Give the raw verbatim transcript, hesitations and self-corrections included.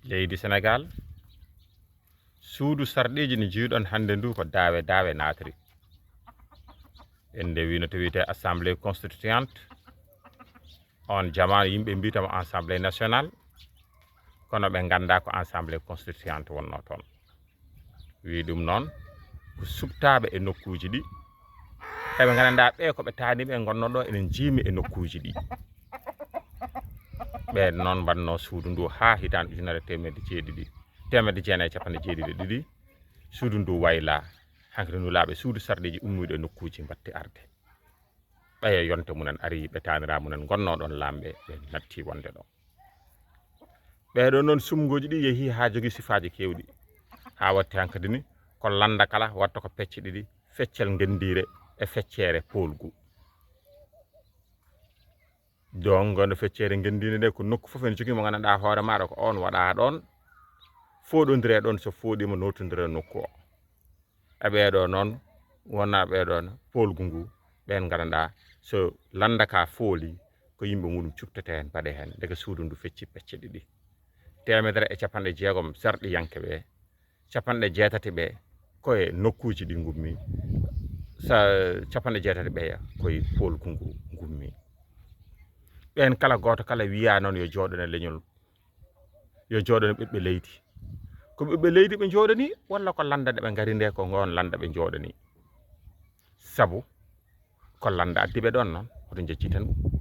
Leydi Senegaal, suudu sarɗiiji ndi njiiɗon hannde ndu ko daawe daawe naatri. En nde wino to wiyetee Assemblée Constituante. On jamaanu yimɓe mbiyata mo Assemblée Nationale, kono ɓe nganndaa ko Assemblée Constituante wonnoo toon. Wi ɗum noon ko suɓtaaɓe e nokkuuji ɗi, eɓe nganndanɗaa ɓe ko ɓe taaniiɓe ngonnoo ɗo enen njiimi e nokkuuji ɗi. Ɓeen noon mbannoo suudu ndu haa hitaande ujunere teemedde jeeɗiɗi, teemedde jeenayi e capanɗe jeeɗiɗi e ɗiɗi. Suudu ndu waylaa, hankadi nulaaɓe suudu sarɗiiji ummiiɗo e nokkuuji mbatti arde. Ɓeya yonte mumen ari, ɓe taaniraaɓe mumen ngonnoo ɗoon laamɓe, ɓe natti wonde ɗo. Ɓeeɗo noon sumngooji ɗi yehi haa jogii sifaaji keewɗi, haa watti hankadi ni ko lannda kala watta ko pecce ɗiɗi, feccel ngenndiire e feccere poolgu. Donc, no feccere ngenndiire nde ko nokku fof ene jogii mo nganndanɗaa hoore maaɗa ko oon waɗa ɗoon, fooɗondire ɗoon, so fooɗiima nootondire nokku o. E ɓeeɗo noon wona ɓeeɗo poolgu ngu, ɓeen nganndanɗaa so lannda ka fooli ko yimɓe muɗum cuɓtete heen, mbaɗe heen, ndeke suudu ndu fecci pecce ɗiɗi. Teemedere e capanɗe jeegom sarɗiyanke ɓe, capanɗe jeetati ɓe ko e nokkuuji ɗi ngummi, sa capanɗe jeetati ɓeya ko e poolgu ngu ngummi. Ɓeen kala gooto kala wiyaa noon yo jooɗo e leñol, yo jooɗo e ɓiɓɓe leydi. Ko ɓiɓɓe leydi ɓe njooɗanii walla ko lannda nde ɓe ngari nde ko ngoon lannda ɓe njooɗanii? Sabu ko lannda addi ɓe ɗoon noon, hoto njecciten ɗum.